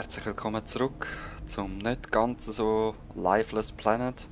Herzlich willkommen zurück zum nicht ganz so lifeless Planet.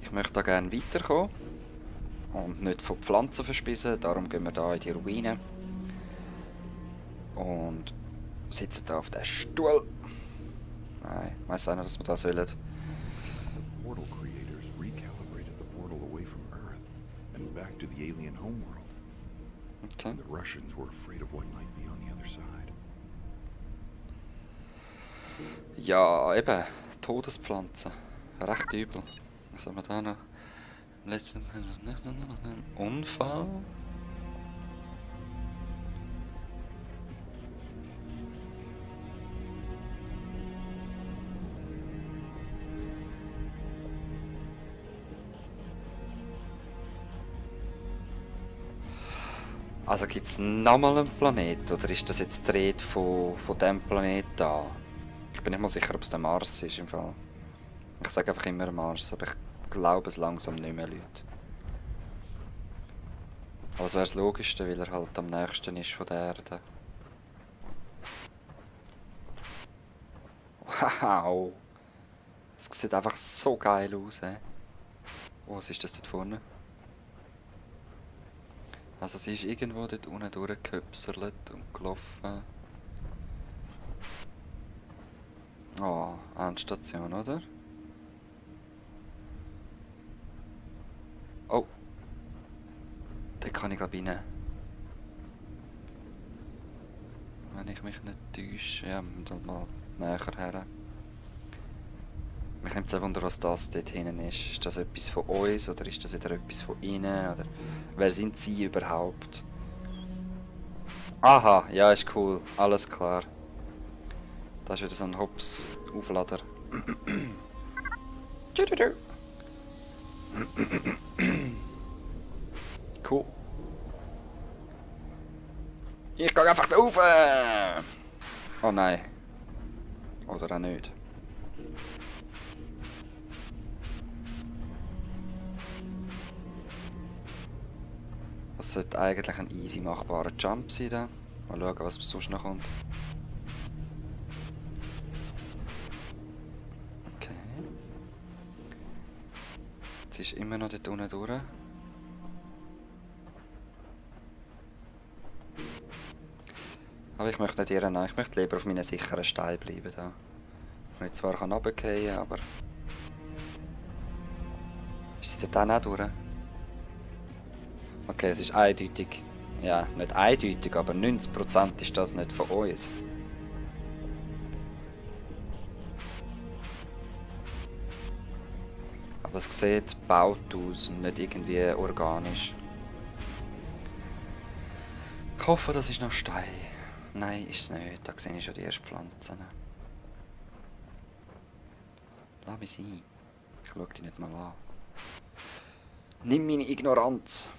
Ich möchte da gerne weiterkommen und nicht von Pflanzen verspisen, darum gehen wir da in die Ruine und sitzen da auf dem Stuhl. Nein, ich weiss auch nicht, was wir da sollen. Portal creators recalibrated the portal away from Earth and back to the alien homeworld. Okay. The Russians were afraid of what might be on the other side. Ja, eben, Todespflanzen. Recht übel. Was haben wir da noch? Letzten Unfall? Also gibt es nochmal einen Planet oder ist das jetzt die Rede von diesem Planet da? Ich bin nicht mal sicher, ob es der Mars ist im Fall. Ich sage einfach immer Mars, aber ich glaube es langsam nicht mehr, Leute. Aber es wäre das Logischste, weil er halt am nächsten ist von der Erde. Wow! Es sieht einfach so geil aus, ey. Oh, was ist das dort vorne? Also sie ist irgendwo dort unten durchgehüpselt und gelaufen. Oh, Endstation, oder? Oh! Da kann ich glaube rein. Wenn ich mich nicht täusche. Ja, wir müssen mal näher her. Mich nimmt sehr wunder, was das dort hinten ist. Ist das etwas von uns oder ist das wieder etwas von ihnen? Oder wer sind sie überhaupt? Aha, ja, ist cool. Alles klar. Das ist wieder so ein Hops-Auflader. Cool. Ich gehe einfach da rauf! Oh nein. Oder auch nicht. Das sollte eigentlich ein easy machbarer Jump sein. Da. Mal schauen, was sonst noch kommt. Okay. Jetzt ist immer noch dort unten durch. Aber ich möchte nicht irren, ich möchte lieber auf meinen sicheren Stein bleiben. Da. Ich zwar runterfallen kann, aber... Ist sie dort auch durch? Okay, es ist eindeutig. Ja, nicht eindeutig, aber 90% ist das nicht von uns. Aber es sieht gebaut aus und nicht irgendwie organisch. Ich hoffe, das ist noch Stein. Nein, ist es nicht. Da sehe ich schon die ersten Pflanzen. Lass mich sein. Ich schaue die nicht mal an. Nimm meine Ignoranz.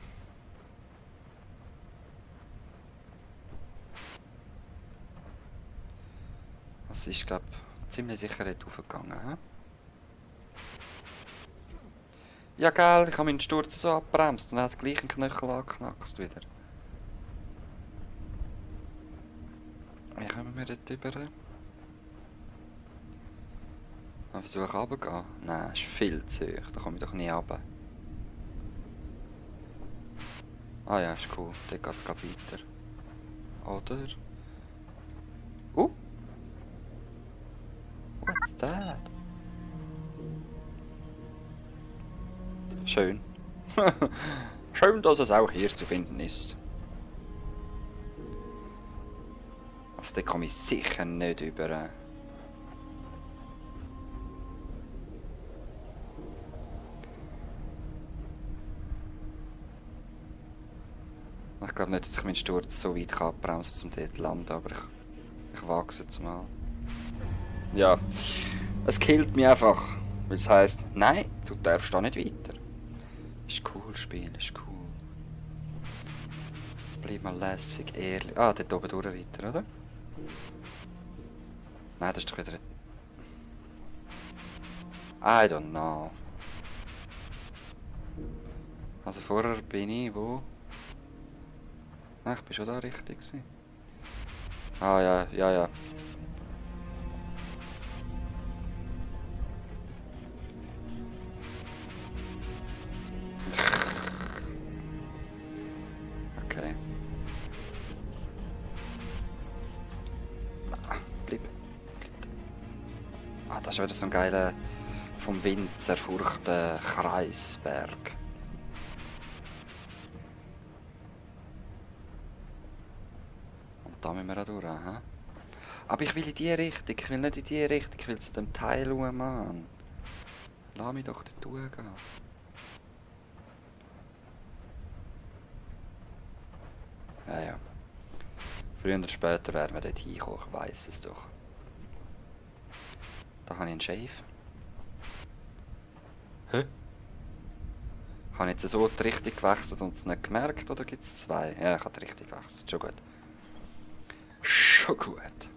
Das ist, glaube ich, ziemlich sicher dort hochgegangen. He? Ja, gell, ich habe meinen Sturz so abbremst und er hat gleich einen Knöchel angeknackst wieder. Wie kommen wir dort rüber? Ich versuche runterzugehen. Nein, ist viel zu hoch, da komme ich doch nie runter. Ah ja, ist cool, dort geht es gerade weiter. Oder? What's that? Schön. Schön, dass es auch hier zu finden ist. Also, da komme ich sicher nicht über. Ich glaube nicht, dass ich meinen Sturz so weit abbremsen kann, um dort zu landen, aber ich wage es jetzt mal. Ja, es killt mich einfach. Weil es heisst, nein, du darfst da nicht weiter. Ist cool, Spiel, ist cool. Bleib mal lässig, ehrlich. Ah, dort oben durch weiter, oder? Nein, das ist doch wieder... I don't know. Also vorher bin ich wo? Nein, ich bin schon da richtig gewesen. Ah ja, ja, ja. Das ist wieder so ein geiler, vom Wind zerfurchter Kreisberg. Und da müssen wir auch durch, hä? Aber ich will in die Richtung, ich will nicht in die Richtung, ich will zu dem Teil schauen, Mann. Lass mich doch dort durchgehen. Ja, ja. Früher oder später werden wir dort hinkommen, ich weiss es doch. Da habe ich einen Shave. Hä? Habe ich jetzt so die Richtung gewechselt und es nicht gemerkt, oder gibt es zwei? Ja, ich habe die Richtung gewechselt, schon gut. Schon gut.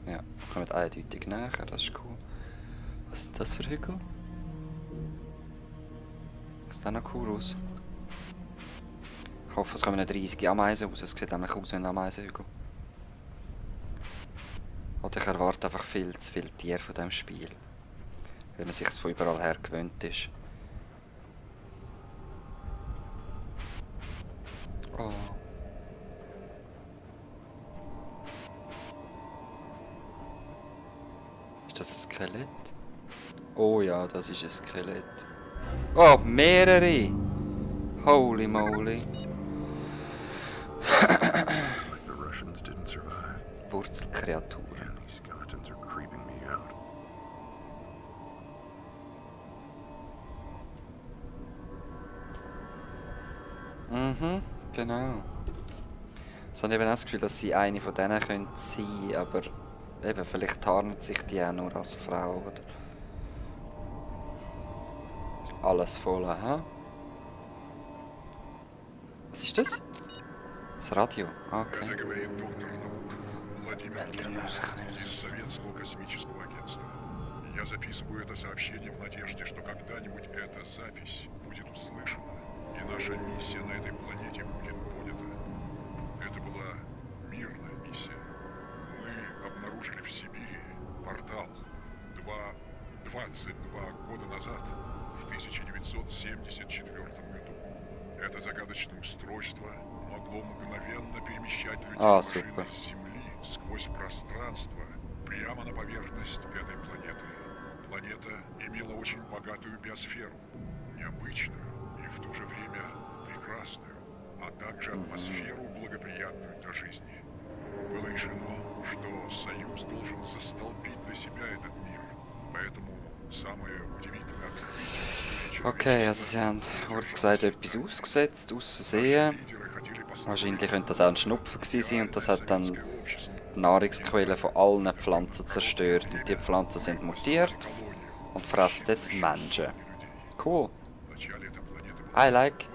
Ja, wir kommen eindeutig näher, das ist cool. Was ist das für Hügel? Sieht auch noch cool aus. Ich hoffe, es kommen nicht riesige Ameisen raus. Es sieht nämlich aus wie ein Ameisenhügel. Oder ich erwarte einfach viel zu viel Tiere von diesem Spiel. Weil man sich von überall her gewöhnt ist. Oh. Ist das ein Skelett? Oh ja, das ist ein Skelett. Oh, mehrere! Holy moly. Looks like the Russians didn't survive. Wurzelkreaturen. Man, these skeletons are creeping me out. Mhm, genau. Ich habe eben auch das Gefühl, dass sie eine von denen sein könnte, aber eben, vielleicht tarnt sich die auch nur als Frau, oder? Alles voll, hä? Was ist das? Das Radio, okay. Это говорит доктор наук Владимир Эльтер Левин Мазур. из Советского космического агентства. Я записываю это сообщение в надежде, что когда-нибудь эта запись будет услышана, и наша миссия на этой планете будет понята. Это была мирная миссия. Мы обнаружили в Сибири портал 22 года назад, в 1974 году. Это загадочное устройство могло мгновенно перемещать людей супер. машины с Земли сквозь пространство прямо на поверхность этой планеты. Планета имела очень богатую биосферу, необычную и в то же время прекрасную, а также атмосферу благоприятную для жизни. Было решено, что Союз должен застолбить для себя этот мир, поэтому самое удивительное открытие... Okay, also sie haben kurz gesagt etwas ausgesetzt, aus Versehen. Wahrscheinlich könnte das auch ein Schnupfen gewesen sein und das hat dann die Nahrungsquellen von allen Pflanzen zerstört. Und die Pflanzen sind mutiert und fressen jetzt Menschen. Cool. I like.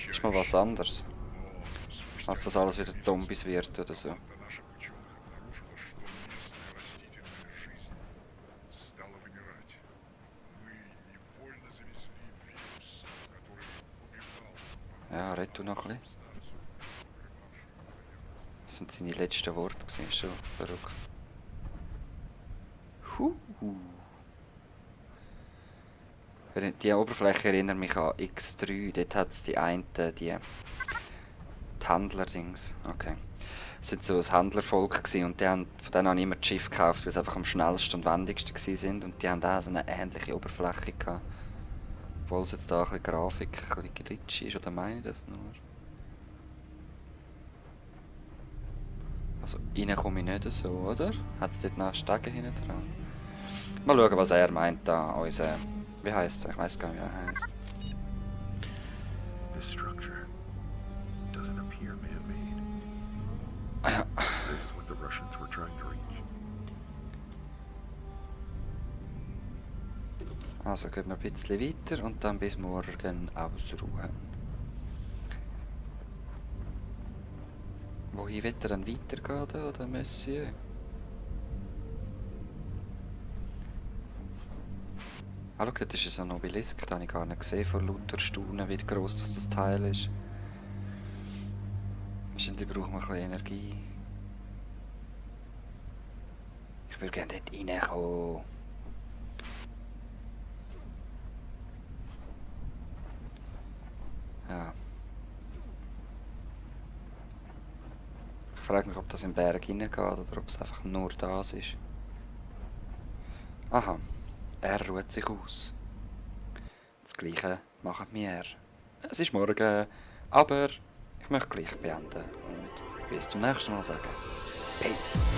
Ist mal was anderes. Als das alles wieder Zombies wird oder so. Ja, red du noch ein bisschen. Das sind seine letzten Worte gewesen, schon verrückt. Die Oberfläche erinnert mich an X3, dort hat es die Händler-Dings, okay. Das sind so ein Händlervolk gewesen und von denen habe ich immer das Schiff gekauft, weil sie einfach am schnellsten und wendigsten gewesen sind und die haben auch so eine ähnliche Oberfläche gehabt. Obwohl es jetzt da ein bisschen Grafik ein bisschen glitschig ist, oder meine ich das nur? Also rein komme ich nicht so, oder? Hat es dort noch Stege hinten dran? Mal schauen, was er meint da, unser... Wie heisst er? Ich weiß gar nicht, wie er heisst. This structure doesn't appear man-made. This is what the Russians were trying to reach. Also gehen wir ein bisschen weiter und dann bis morgen ausruhen. Wohin wird er dann weitergehen, oder Monsieur? Ah, schau, dort ist so ein Obelisk, den habe ich gar nicht gesehen, vor lauter Staunen, wie gross das Teil ist. Wahrscheinlich braucht man ein bisschen Energie. Ich würde gerne dort reinkommen. frage mich, ob das im Berg hineingeht oder ob es einfach nur das ist. Aha, er ruht sich aus. Das Gleiche macht wir. Es ist morgen, aber ich möchte gleich beenden und bis zum nächsten Mal sagen. Peace.